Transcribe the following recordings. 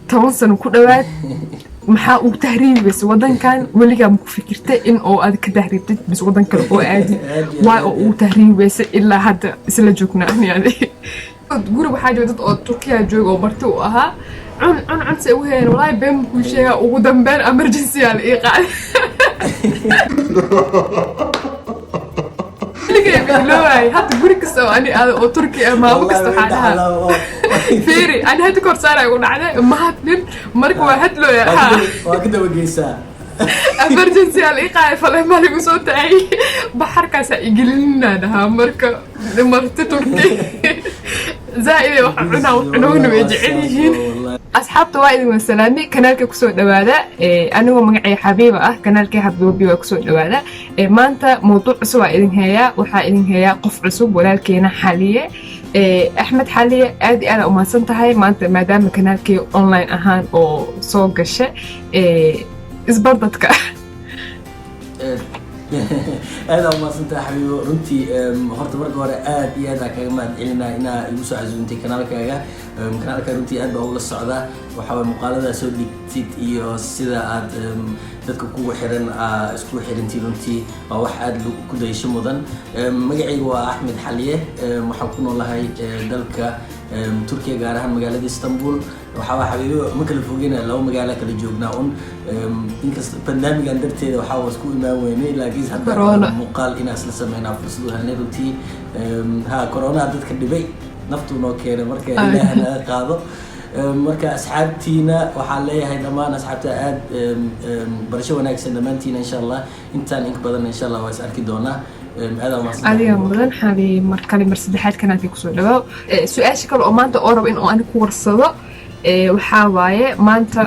10 sano ku dhowaad maxaa ugu tahriibaysa wadankan? Weligaa ma ku fikirtay in oo aad ka tahriibtid bis wadan kale oo aadid? Waay oo ugu tahriibaysa ilaa hadda isla joognaa ani adi guri waxaa jooga dad oo Turkiya jooga oo marti u ahaa. Cun cun cun say ugu hayeen, walaahi been kuu sheegaa, ugu dambeyn emergency aa la ii qaaday. Weligay ma iloowaay. Hadda guri kasta oo ani aada oo Turki ah, maamo kasta waxaa dhahaa, fiiri, ani hadda kor saaraya u dhacday mahadlin. Marka waa hadlooya ha. Waa ka dabageysaa. Emergency aa la ii qaaday, faleemaa lagu soo taagay, baxarkaasaa igelinaa dhahaa. Marka marti Turki zaaid wax cunaa, wax cunoogna way jecel yihiin. Asxaabta, waa idin wasalaamay. Kanaalka kusoo dhawaada. Anigoo magacay Xabiiba ah, kanaalkii Xabiibi waa kusoo dhawaada. Maanta mawduuc cusub aa idin heeyaa. Waxaa idin heeyaa qof cusub, walaalkeena Xaliye, Axmed Xaliye. Aad iyo aad aa umahadsan tahay maanta maadaama kanaalkii online ahaan oo soo gasha. Isbar dadka. Aad aa umahadsantahay, Xabiibo. Runtii horta marka hore aad iyo aad aa kaga mahad celinaa inaa igu soo casuumtay kanaalkaaga. Kanaalka runtii aad baa ula socdaa. Waxaa waye muuqaaladaa soo dhigtid iyo sida aad dadka kugu xiran aa isku xirantiin, runtii waa wax aad ku dayasho mudan. Magacayga waa Axmed Xaliye. Waxaan ku noolahay dalka Turkiya, gaar ahaan magaalada Istanbul. Waxaa waa, Xabiibo, ma kala fogeyna, laba magaalo kala joognaa un. Inkasta barnaamijkan darteeda waxaa waa isku imaan weynay, laakiin hadda Corona. muuqaal inaan isla sameynaa fursad u helnay runtii. Ha, corona dadka dhibay, naftuu noo keenay, marka Ilaah naga qaado. Marka asxaabtiina waxaan leeyahay, dhammaan asxaabta, aad barasho wanaagsan dhammaantiina. Insha Allah intaan inka badan insha Allah waa is arki doonaa. Aad aa umahadsantahay. Adiga mudan, Xali. Mar kale, mar saddexaad kanaalkii kusoo dhawaaw. Su-aasha kale oo maanta oo rabo in oo ani ku warsado waxaa waaye maanta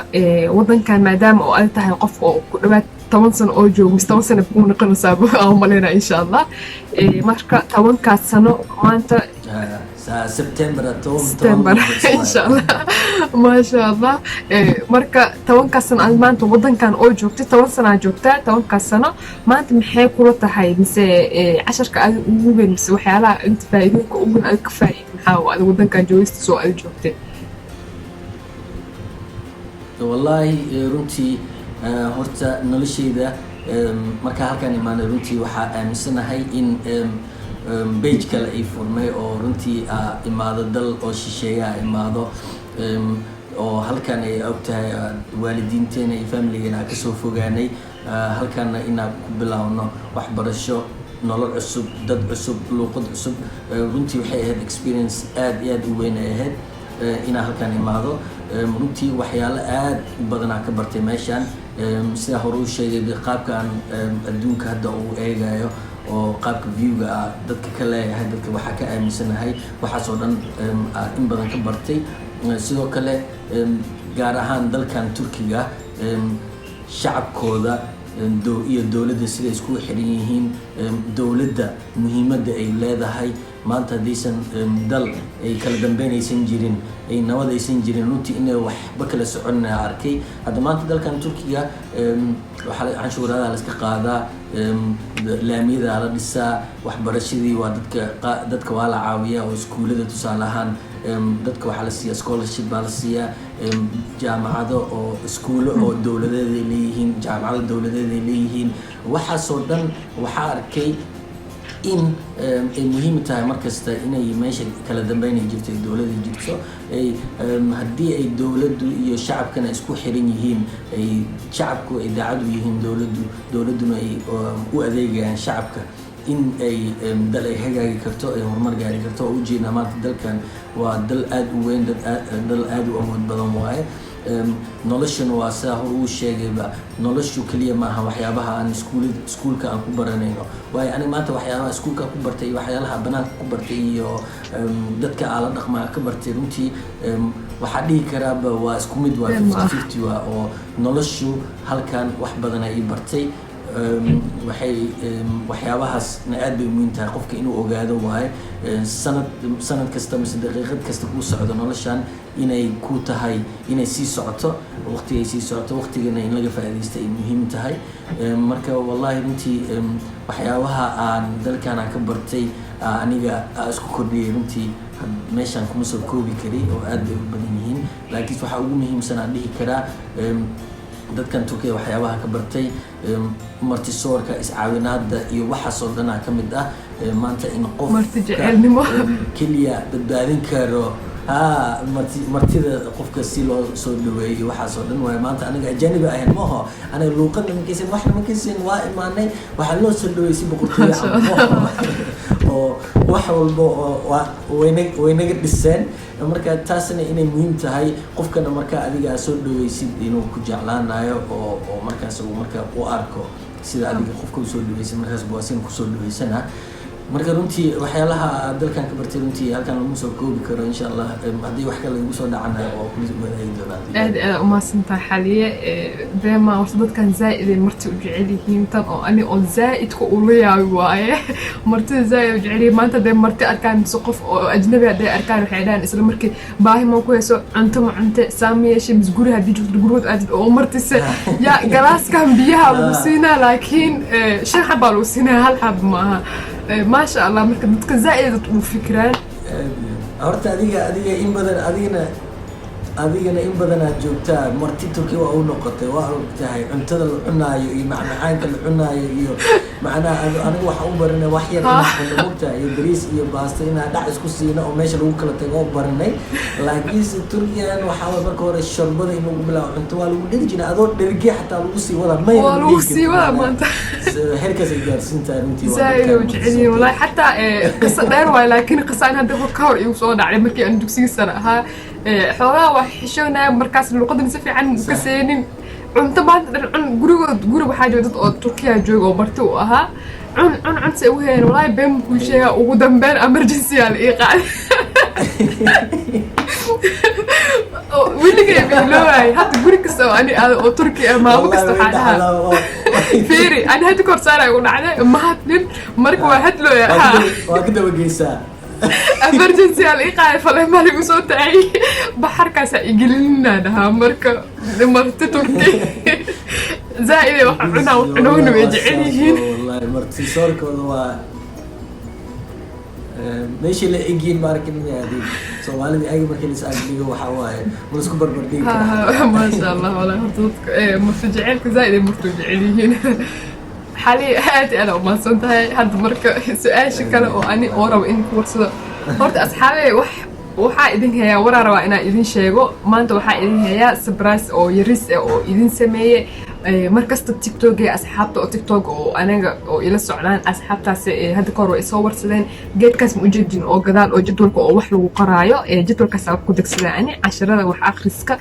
wadankan maadaama oo aad tahay qof oo ku dhawaad 10 sano oo joogo, mise 10 sano kuu noqonaysaa aan umaleynaa insha Allah. Marka 10kaas sano maanta September 10. September insha Allah, maasha Allah. Marka 10kaas sano aad maanta wadankan oo joogtay, 10 sanaa joogtaa, 10kaas sano maanta maxay kula tahay, mise casharka aad ugu weyn, mise waxyaalaha inta faa'iidooyinka ugu weyn aad ka faa'iid maxaa oo aad wadankan joogistiisa oo aad joogtay? Wallaahi runtii horta noloshayda markaa halkaan imaanay, runtii waxaa aaminsanahay in page kale ay furmay oo runtii imaado dal oo shisheeyaa imaado oo halkan ay og tahay waalidiinteena iyo familigeena aan kasoo fogaanay, halkaana inaan ku bilaawno waxbarasho, nolol cusub, dad cusub, luuqad cusub. Runtii waxay ahayd experience aad iyo aad u weyn ay ahayd inaan halkaan imaado. Runtii waxyaalo aad u badanaa ka bartay meeshaan. Sidaa hore u sheegay, qaabka aan adduunka hadda uu eegayo oo qaabka viewga ah dadka ka leeyahay, dadka waxaa ka aaminsanahay, waxaas oo dhan in badan ka bartay. Sidoo kale gaar ahaan dalkan Turkiga shacabkooda iyo dowladda siday isku xiran yihiin, dowladda muhiimadda ay leedahay. Maanta haddaysan dal ay kala dambeynaysan jirin, ay nabad aysan jirin, runtii inay waxba kala soconna arkay. Hadda maanta dalkan Turkiga waxaa canshuuradaha la iska qaadaa, laamiyada la dhisaa, waxbarashadii waa dadka waa la caawiyaa oo iskuulada tusaale ahaan dadka waxaa la siiyaa scholarship baa la siiyaa, jaamacado oo iskuulo oo dowladeed ay leeyihiin, jaamacado dowladeed ay leeyihiin. Waxaasoo dhan waxaa arkay in ay muhiim tahay markasta inay meesha kala dambeyn ay jirto, ay dowladda jirto, ay haddii ay dowladdu iyo shacabkana isku xiran yihiin, ay shacabku ay daacad u yihiin dowladdu, dowladduna ay u adeegayaan shacabka, in ay dal ay hagaagi karto, ay horumar gaari karto. Oo ujeednaa maanta dalkan waa dal aada u weyn, dal aada u awood badan waaye. Noloshana waa sidaa hor uu sheegayba, noloshu keliya ma aha waxyaabaha aan iskuulka aan ku baranayno. Waayo aniga maanta waxyaabaha iskuulka ku bartay iyo waxyaalaha banaanka ku bartay iyo dadka aan la dhaqmaa ka bartay, runtii waxaa dhihi karaaba waa isku mid, waa 50-50 waa. Oo noloshu halkan wax badan ay bartay. Waxay waxyaabahaasna aad bay muhiim tahay qofka inuu ogaado waaye sanad kasta mise daqiiqad kasta kuu socdo noloshan inay ku tahay inay sii socoto, waqtiga ay sii socoto, waqtigana in laga faa'iidaysta ay muhiim tahay. Marka wallahi runtii waxyaabaha aan dalkan aan ka bartay, aniga isku kordhiyay runtii. Meeshaan kuma soo koobi kari oo aad bay u badan yihiin, laakiin waxaa ugu muhiimsan aan dhihi karaa dadkan Turkiya waxyaabaha ka bartay martisoorka, iscaawinaada iyo waxaas oo dhanaa ka mid ah. Maanta in qof Marti jecelnimo. keliya badbaadin karo ha martida qofka si loo soo dhaweeyo iyo waxaas oo dhan waayo. Maanta aniga ajanibi ahayn maho, aniga luuqadna ma kaysan, waxna ma kaysan, waa imaanay, waxaa loo soo dhaweeyay si boqortooyo Masha ah oo wax walba oo waa waynaga dhiseen. Marka taasna inay muhiim tahay, qofkana marka adiga aad soo dhaweysid inuu ku jeclaanayo oo markaas uu marka u arko sida adiga qofka usoo dhaweysid, markaas buu asina kusoo dhaweysana. Marka runtii waxyaalaha aad dalkan ka bartay runtii halkan lagu soo koobi karo. Insha Allah haddii wax kale igu soo dhacanayo waa kula wadaagi doonaa. Aad aad umahadsantahay, Xaliye. Beema horta dadkan zaaid ay marti u jecel yihiin, tan oo ani oo zaaidka ula yaabi waaye. Martida zaaid u jecel yihiin. Maanta hadday marti arkaan mise qof oo ajnabi hadday arkaan, waxay dhahaan isla markii: "Baahi ma ku hayso? Cunto ma cunte? Saama yeeshe?" Mise guri haddii joogto, gurigood aadid oo martise yaa galaaskan biyaha lagu siinaa, laakiin shan xabaa lagu siinaa, hal xab maaha. Maasha Allah, marka dadka zaaid dad ugu fikiraan. Horta adiga in badan adigana in badan aad joogtaa, marti Turkiya waa u noqotay, waa og tahay cuntada la cunaayo iyo macmacaanka la cunaayo iyo macnaha aniga waxaa u baranay wax yar inaan cuno, mogtahay, iyo bariis iyo baasto inaan dhac isku siino oo meesha lagu kala tago oo baranay. Laakiinse Turkiyan waxaa waay marka hore shorbada in lagu bilaabo, cunto waa lagu dheri jiray, adoo dherge xataa lagu sii wadaa mayna. Waa lagu sii wadaa maanta. Heerkaas ay gaarsiin tahay runtii waa zaaid dadkan u jecel yihiin wallahi. Xataa qiso dheer waay, laakiin qiso aan hadda ka hor igu soo dhacday markii aan dugsiga sare ahaa. Xoogaa waa xishoonaya markaas, luqadan si fiican ka seenin. Cunto maanta dhan cun, gurigood guri waxaa jooga dad oo Turkiya jooga oo marti u ahaa. Cun cun cun se ugu hayeen, wallahi been kuu sheegaa, ugu dambeyn emergency aa la ii qaaday. Weligay biiloowaay. Hadda guri kasta oo ani aada oo Turki ah, maamo kasta waxaa dhahaa: "Fiiri, ani hadda kor saara igu dhacday, mahadnin." Marka waa hadlooya ha. Waa ka dabageysaa. Emergency aa la ii qaaday, faleemaa lagu soo taagay, baxarkaasaa igelinaa dhahaa. Marka marti Turki zaaid ay wax cunaa, wax cunoogna way jecel yihiin. Wallahi marti soorkooda waa meeshii la egyihiin ma arkin inay adeeg Soomaalida ayaga markii la is agdhigo waxaa waaye ma la isku barbar dhigi karaa. Maasha Allah, wallahi horta dadka marti jecelka zaaid ay marti u jecel yihiin. Xali, aad iyo aad umahadsan tahay. Hadda marka su-aasha kale oo ani oo rabo in ku warsado, horta asxaabe, wax waxaa idin hayaa, waraa rabaa inaan idin sheego. Maanta waxaa idin hayaa surprise oo yaris ah oo idin sameeye. Markasta TikTok ee asxaabta oo TikTok oo anaga oo ila socdaan, asxaabtaas hadda kahor way isoo warsadeen geedkaas ma ujeedin oo gadaal oo jadwalka oo wax lagu qoraayo. Jadwalkaas aan ku degsadaa ani casharada, wax akhriska,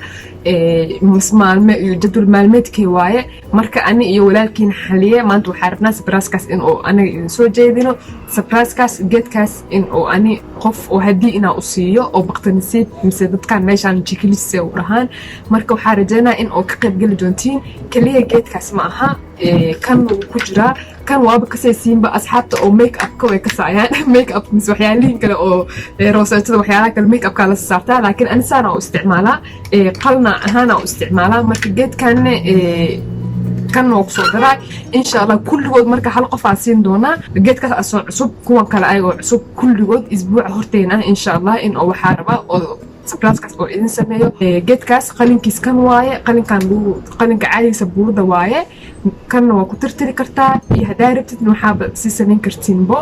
maalme iyo jadwal maalmeedkay waaye. Marka ani iyo walaalkiin Xaliye maanta waxaa rabnaa surprise-kaas in oo anaga idin soo jeedino, surprise-kaas geedkaas in oo ani qof oo haddii inaa u siiyo oo baqtanisiib mise dadkan meeshaan jikilise u dhahaan. Marka waxaa rajeynaa in oo ka qayb geli doontiin. Keliya geedkaas ma aha, kan wuu ku jiraa, kan waaba kasaysiinba. Asxaabta oo make upka way kasaayaan make up mise waxyaalihin kale oo rooseetada, waxyaalaha kale make upka la saartaa, laakiin ani saana u isticmaalaa, qalna ahaana u isticmaalaa. Marka geedkanne kan waa kusoo daraa insha Allah kulligood. Marka hal qof aa siin doonaa geedkaas asoo cusub, kuwan kale ayagoo cusub, kulligood isbuuca horteena ah insha Allah in oo waxaa rabaa oo surprise-kaas oo idin sameeyo. Geedkaas qalinkiis kan waaye, qalinkan qalinka caadiga buurda waaye. Kanna waa ku tirtiri kartaa iyo haddaa rabtid waxaaba sii samayn kartiinbo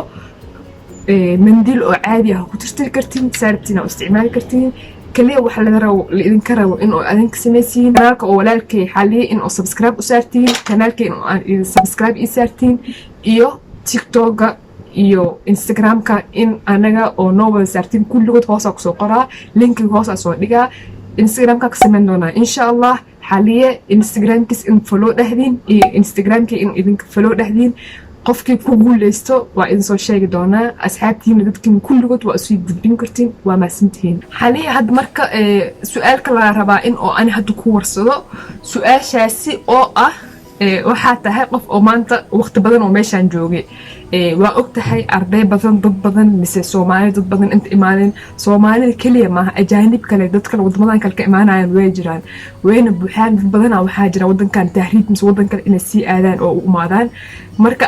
mandiil oo caadi ah ku tirtiri kartiin, saa rabtiin aa u isticmaali kartiin. Kaliya waxa laga rabo, laidinka rabo in oo adinka samaysiin kanaalka oo walaalkay Xaliye in oo subscribe u saartiin, kanaalkay in oo aan idin subscribe ii saartiin, iyo TikToka iyo Instagramka in anaga oo noo wada saartiin. Kulligood hoosaa kusoo qoraa, linkiga hoosaa soo dhigaa. Instagramka ka samayn doonaa insha Allah. Xaliye Instagramkiis in follow dhahdiin iyo Instagramkii in idinka follow dhahdiin. Qofkii ku guuleysto waa idin soo sheegi doonaa. Asxaabtiina, dadkiina kulligood waa isu gudbin kartiin. Waa mahadsantihiin. Xaliya, hadda marka su-aalka laga rabaa in oo ani hadda ku warsado, su-aashaasi oo ah Waxaa tahay qof oo maanta waqti badan oo meeshaan joogay. Waa og tahay arday badan, dad badan, mise Soomaali dad badan inta imaadeen. Soomaalida keliya maaha, ajaanib kale, dad kale wadamadan kale ka imaanayaan way jiraan, wayna buuxaan. Dad badanaa waxaa jira wadankan tahriib mise wadan kale inay sii aadaan oo u imaadaan. Marka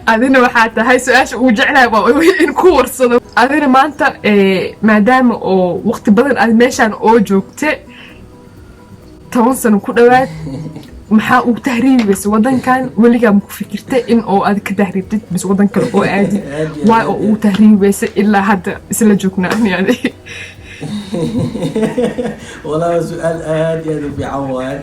adina waxaa tahay su-aasha uu jeclahay waa in ku warsado adina maanta, maadaama oo waqti badan aad meeshaan oo joogte, 10 sano ku dhawaad, maxaa uu tahriibaysa wadankan? Weligaa ma ku fikirtay in oo aad ka tahriibtid mise wadan kale oo aadid? Aad iyo waay aad oo iyo uu tahriibaysa ilaa hadda isla joognaa yani? Wallahi waa su-aal aad iyo aad u fiican waaye.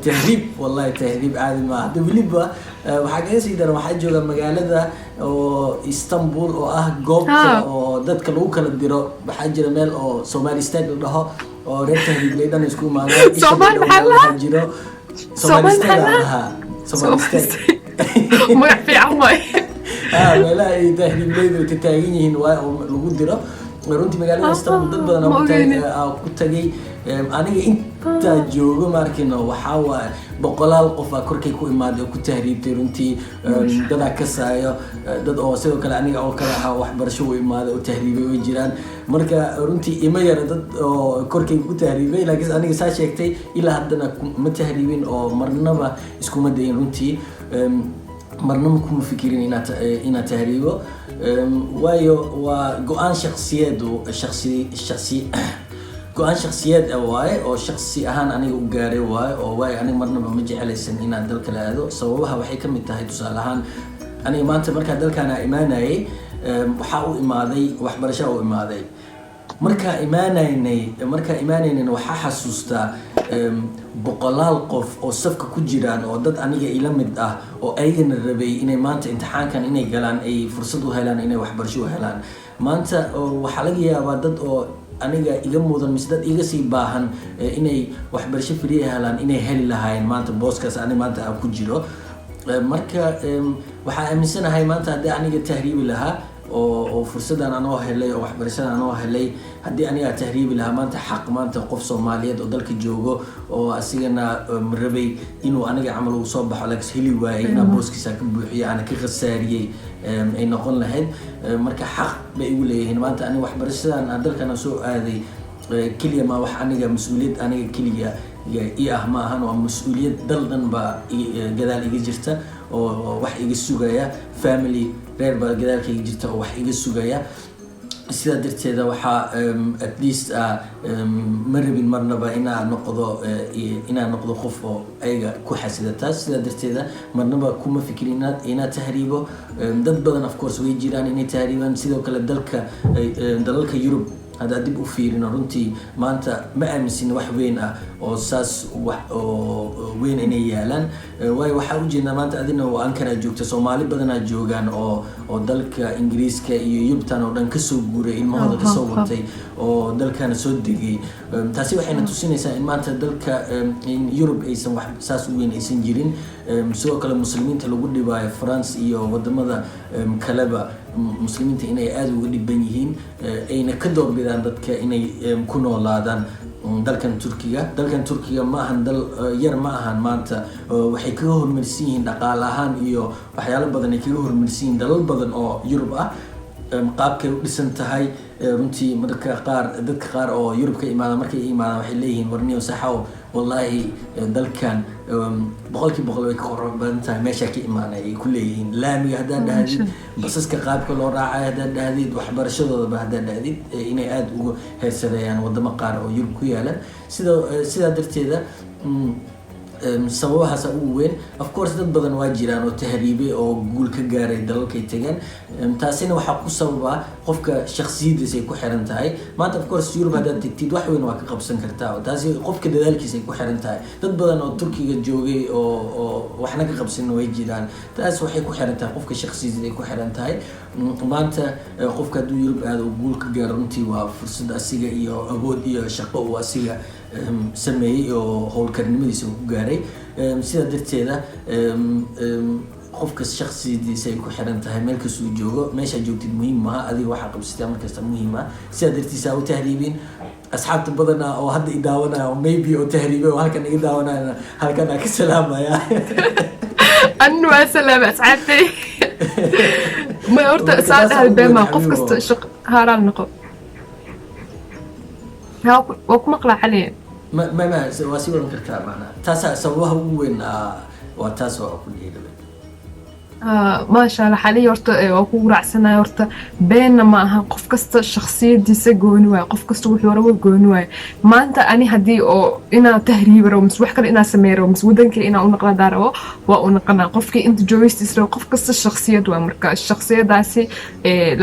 Tahriib, wallahi tahriib caadi maaha. Hadda weliba waxaa kaga sii daran, waxaa jooga magaalada oo Istanbul oo ah goobta oo dadka lagu kala diro. Waxaa jira meel oo Somali Stag la dhaho oo reer tahriibley dhan isku imaadaan. Isha Soomaali dhow maxaa la waxaa jiro Soomaali Somali Stag maxaa la la dhahaa, Somali Stag. Magac fiican waay. Ah, meelaha ay tahriibleydu ka taagan yihiin waa oo lagu diro. Runtii magaalada Istanbul dad badan Ma ogeynin. Aa ku tagay. Aniga intaa joogo maarkino waxaa waaye boqolaal qof aa korkay ku imaaday oo ku tahriibtay runtii. Dadaa kasaayo, dad oo sidoo kale aniga oo kale ahaa waxbarasho u imaaday oo tahriibay way jiraan. Marka runtii ima yara dad oo korkay ku tahriibay, laakiin aniga saa sheegtay ilaa haddana ma tahriibin oo marnaba iskuma dayin runtii. Marnaba kuma fikirin inaad tahriibo. Waayo waa go-aan shaksiyeed oo shaksi shaksi go-aan shaksiyeed ah waaye oo shaksi ahaan aniga u gaaray waaye oo waayo aniga marnaba ma jecelaysan inaan dalka la aado. Sababaha waxay ka mid tahay, tusaale ahaan, aniga maanta markaa dalkaan aan imaanayay, waxaa u imaaday waxbarashaa u imaaday. Markaa imaanaynayna waxaa xasuustaa boqolaal qof oo safka ku jiraan oo dad aniga ila mid ah oo ayagana rabay inay maanta imtixaankan inay galaan, ay fursad u helaan inay waxbarasho u helaan. Maanta oo waxaa laga yaabaa dad oo aniga iga mudan mise dad iga sii baahan inay waxbarasho free helaan inay heli lahaayeen maanta booskaas aniga maanta aan ku jiro. Marka waxaa aaminsanahay maanta haddii aniga tahriibi lahaa oo fursadan anoo helay oo waxbarashadan anoo helay, haddii aniga tahriibi lahaa maanta, xaq maanta qof Soomaaliyeed oo dalka joogo oo asigana rabay inuu aniga camal uu soo baxo laakiin heli waayay inaa booskiisa ka buuxiyo ana ka khasaariyey ay noqon lahayd. Marka xaq bay igu leeyihiin maanta aniga waxbarashadan aan dalkan aan soo aaday. Keliya ma wax aniga mas-uuliyad aniga keliya i ah ma ahan, waa mas-uuliyad dal dhan baa gadaal iga jirta oo wax iga sugaya, family reer baa gadaalka iga jirta oo wax iga sugaya. Sidaa darteeda waxaa at least ma rabin marnaba inaa noqdo qof oo ayaga ku xasida taas. Sidaa darteeda marnaba kuma fikirin inaad tahriibo. Dad badan of course way jiraan inay tahriibaan. Sidoo kale dalka dalalka Yurub haddaa dib u fiirino, runtii maanta ma aaminsin wax weyn ah oo saas wax oo weyn inay yaalaan. Waayo waxaa ujeednaa maanta adina oo Ankaraa joogta, Soomaali badanaa joogaan oo dalka Ingiriiska iyo Yurubtan oo dhan kasoo guuray, ilmahooda kasoo watay oo dalkana soo degay. Taasi waxayna tusinaysaa in maanta dalka in Yurub aysan wax saas u weyn aysan jirin. Sidoo kale muslimiinta lagu dhibaayo France iyo wadamada kaleba, muslimiinta inay aada uga dhiban yihiin, ayna ka doorbidaan dadka inay ku noolaadaan dalkan Turkiga. Dalkan Turkiga ma ahan dal yar, ma ahan. Maanta waxay kaga horumarsan yihiin dhaqaale ahaan iyo waxyaalo badan ay kaga horumarsan yihiin dalal badan oo Yurub ah. Qaabkay u dhisan tahay runtii marka qaar dadka qaar oo Yurub ka imaada markay imaadaan waxay leeyihiin, "Warniyo saxow, wallaahi dalkan 100% way ka qurux badan tahay meeshaa ka imaanay," ay ku leeyihiin. Laamiga haddaad dhahdid, basaska qaabka loo raacay haddaad dhahdid, waxbarashadoodaba haddaad dhahdid, inay aada uga heersareeyaan wadamo qaar oo Yurub ku yaalan. Sidaa darteeda sababahaasa ugu weyn. Of course dad badan waa jiraan oo tahriibay oo guul ka gaaray dalalkay tageen. Taasina waxaa ku sababa qofka shaksiyadiisa ay ku xiran tahay. Maanta of course Yurub haddaad tegtid wax weyn waa ka qabsan kartaa, taasi qofka dadaalkiisa ay ku xiran tahay. Dad badan oo Turkiga joogay oo waxna ka qabsan way jiraan. Taas waxay ku xiran tahay qofka shaksiyadiisa ay ku xiran tahay. Maanta qofka hadduu Yurub aado oo guul ka gaaro, runtii waa fursad asiga iyo awood iyo shaqo uu asiga sameeyey oo howlkarnimadiisa uu ku gaaray. Sidaa darteeda Qofka shaksidiisa ay ku xiran tahay meel kastuu joogo. Meeshaa joogtid muhiim maaha, adiga waxaa qabsataa markasta muhiim ah. Sidaa dartiisa ha u tahriibin. Asxaabta badana oo hadda i daawanaya oo maybe oo tahriibay oo halkan iga daawanayana, halkan aan ka salaamaya. Anna waa salaamay asxaabtay. Ma horta Marka saa taas dhahal ugu beema weyn, qof xabiibo. Kasta shaq haaraal noqo. Ha, waa ku maqlaa, Cali. Ma waa sii wadan kartaa. Macnaha taasaa sababaha ugu weyn waa taas oo ku dhihi rabay. Maasha Allah, Xaliya, horta waa kugu raacsanaya. Horta beenna ma aha, qof kasta shakhsiyadiisa gooni waayo, qof kasta wuxuu rabo gooni waayo. Maanta ani haddii oo inaa tahriibi rabo mise wax kale inaa sameey rabo mise wadankii inaa u naqladaa rabo, waa u naqanaa. Qofkii inta joogistiis rabo, qof kasta shakhsiyad waa. Marka shakhsiyadaasi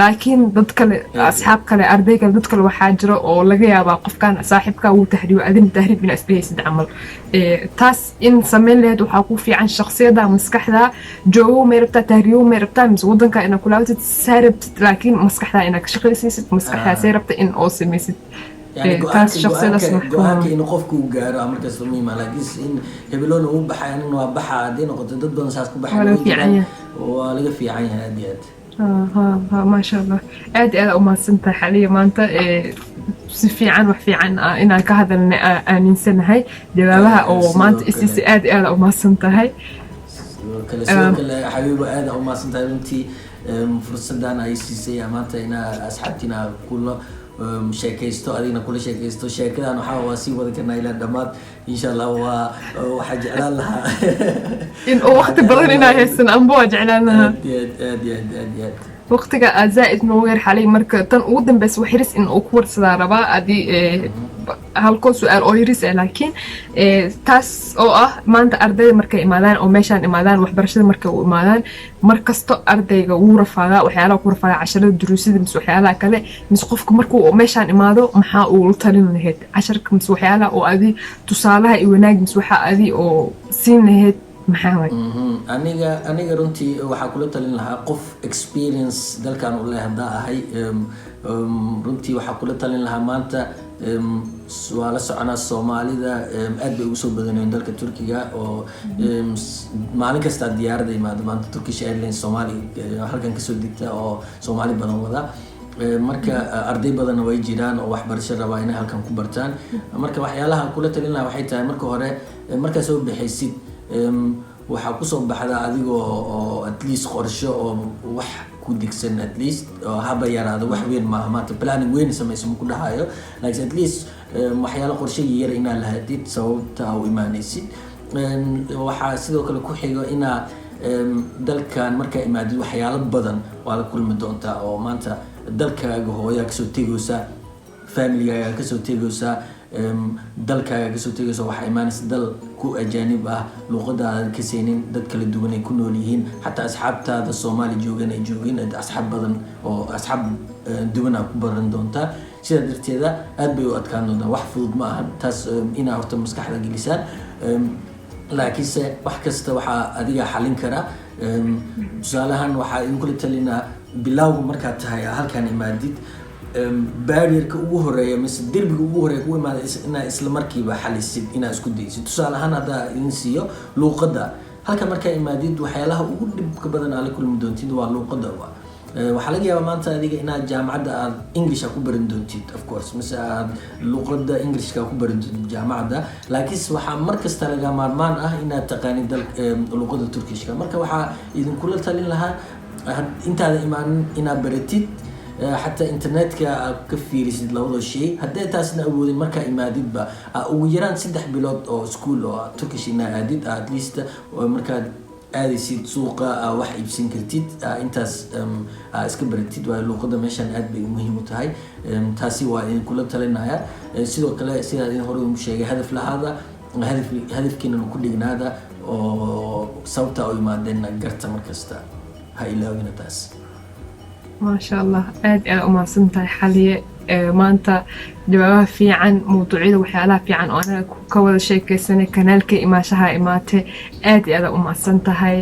laakiin dad kale, asxaab kale, arday kale, dad kale waxaa jira oo laga yaabaa qofkan saaxiibka wuu tahriibo, adina tahriib inaa isdhehaysid camal. Taas in samayn lahayd waxaa ku fiican shakhsiyada maskaxda joogo. May rabtaa tahriibo, may rabtaa mise wadanka inaa kulaawatid, saa rabtid, laakiin maskaxda inaa ka shaqaysiisid, maskaxdaa say rabta in oo samaysid. Yani taas go-aanka shakhsiyadaas go-aanka go-aanka in qofku uu gaaro markasta muhiim ah, laakiin in hebeloona uu baxay, anina waa baxa, hadday noqoto dad badan saas ku baxay Waa laga way fiican jiraan. yahay. Waa laga fiican yahay aad iyo aad. Ha ha, maasha Allah, aad iyo aad umahadsan tahay, Xaliya. Maanta si fiican, wax fiican inaan ka hadalnay aaminsanahay jawaabaha oo Sidoo maanta kale. isiisi. Aad iyo aad umahadsan tahay. Sidoo kale, xabiibo, aad aa umahadsan tahay runtii fursadan ay siisay maanta inaa asxaabtiina kula sheekaysto, adigna kula sheekaysto. Sheekadan waxaa waa sii wadi karnaa ilaa dhammaad, insha Allah. Waa waxaa jeclaan lahaa in uu waqti badan inaa haysan amba waa jeclaan lahaa. Aad iyo aad, aad iyo aad, aad iyo aad. Waqtiga aa zaa'id noogu yar, Xalay. Marka tan ugu dambeysa wax yaris in uu ku warsadaa rabaa adii halkoo su-aal oo yaris ah, laakiin taas oo ah maanta ardayda markay imaadaan oo meeshaan imaadaan, waxbarashada markay u imaadaan, mar kasto ardayga wuu rafaadaa, waxyaalaha ku rafaadaa casharada, duruusida mise waxyaalaha kale, mise qofka markuu meeshaan imaado, maxaa uu la talin lahayd casharka mise waxyaalaha oo adi tusaalaha iyo wanaag mise waxaa adi oo siin lahayd, maxaa waay? Aniga runtii waxaa kula talin lahaa qof experience dalkan u leh haddaa ahay. Runtii waxaa kula talin lahaa maanta waa la soconaa, Soomaalida aad bay ugu soo badanayeen dalka Turkiga oo maalin kastaa diyaarada imaado. Maanta Turkish Airlines Soomaali halkan kasoo degta oo Soomaali badan wada. Marka arday badanna way jiraan oo waxbarasho rabaa inay halkan ku bartaan. Marka waxyaalaha kula talin lahaa waxay tahay, marka hore markaa soo baxaysid waxaa kusoo baxda adigoo oo at least qorsho oo wax ku degsan, at least oo haba yaraado, wax weyn maaha. Maanta planning weyn samayso ma ku dhahayo, laakiin at least waxyaalo qorshe yar inaad lahaatid sababta u imaanaysid. Waxaa sidoo kale ku xigo inaa dalkan markaa imaadid waxyaalo badan waa la kulmi doontaa, oo maanta dalkaaga hooyaa kasoo tegaysaa, familigaaga kasoo tegaysaa, dalkaaga kasoo tegaysa, waxaa imaanaysa dal ku ajaanib ah, luuqadaada kasaynin, dad kala duwan ay ku nool yihiin, xataa asxaabtaada Soomaali joogan ay joogin, asxaab badan oo asxaab duwan aa ku baran doontaa. Sidaa darteeda aad bay u adkaan doontaa, wax fudud ma ahan. Taas inaa horta maskaxda gelisaan. Laakiinse wax kasta waxaa adiga xalin kara. Tusaalahan waxaa idinkula talinaa, bilowga markaad tahay halkaan imaadid, barrierka ugu horeeya mise derbiga ugu horeeya kugu imaada inaa isla markiiba xalisid, inaa isku daysid. Tusaale ahaan haddaa idin siiyo luuqadda, halka markaa imaadid waxyaalaha ugu dhibka badan aa la kulmi doontid waa luuqadda. Waxaa laga yaabaa maanta adiga inaad jaamacadda aad English ku baran doontid, of course, mise aad luuqadda Englishka ku baran doontid jaamacadda, laakiinse waxaa mar kasta laga maarmaan ah inaad taqaanid luuqadda Turkishka. Marka waxaa idinkula talin lahaa intaada imaanin inaad baratid, xataa internetka aad ka fiirisid labada shay. Haddii taasna awoodin, markaa imaadidba ugu yaraan 3 bilood oo school oo Turkish inaa aadid, at least markaad aadaysid suuqa wax iibsan kartid, intaas iska baratid, waayo luuqadda meeshan aad bay muhiim u tahay. Taasi waa idinkula talinaya. Sidoo kale, sidaa idin hore ugu sheegay, hadaf lahaada, hadafkiinana ku dhignaada oo sababta u imaadeenna garta, markasta ha ilaawina taas. Maasha Allah, aad aad umahadsan tahay, Xaliye. Maanta jawaabaha fiican, mawduucyada, waxyaalaha fiican oo anaga ka wada sheekaysanay, kanaalka imaashaha imaatay, aad iyo aad umahadsan tahay.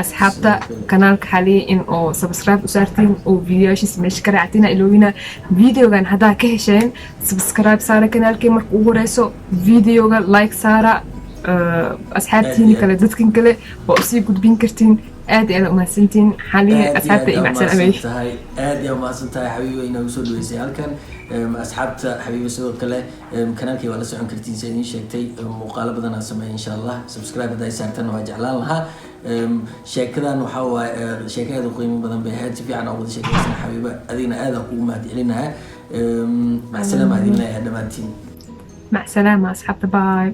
Asxaabta, kanaalka Xaliye in oo subscribe u saartiin oo videoyaashiisa meesha ka raactiin iloowina. Videogan haddaa ka hesheen, subscribe saara kanaalkii marka ugu horeyso, videoga like saara, asxaabtiini kale, dadkan kale waa usii gudbin kartiin. Aad iyo aad umahadsantihiin xaliya. Aad iyo Asxaabta aad iyo macsalamey. Umahadsan tahay, aad iyo umahadsan tahay Xabiiba inoogu soo dhaweysay halkan. Asxaabta Xabiiba sidoo kale kanaalkay waa la socon kartiin, sa idiin sheegtay. Muuqaalo badan aan sameeya insha Allah. Subscribe hadday saartan waa jeclaan lahaa. Sheekadan waxaa waaye sheeko aad u qiimo badan bay ahayd. Si fiican aan wada sheekaysana. Xabiiba, adigna aad aan kugu mahad celinaha. Macsalaama idin leeyahay dhammaantiin. Macsalaama asxaabta, bye.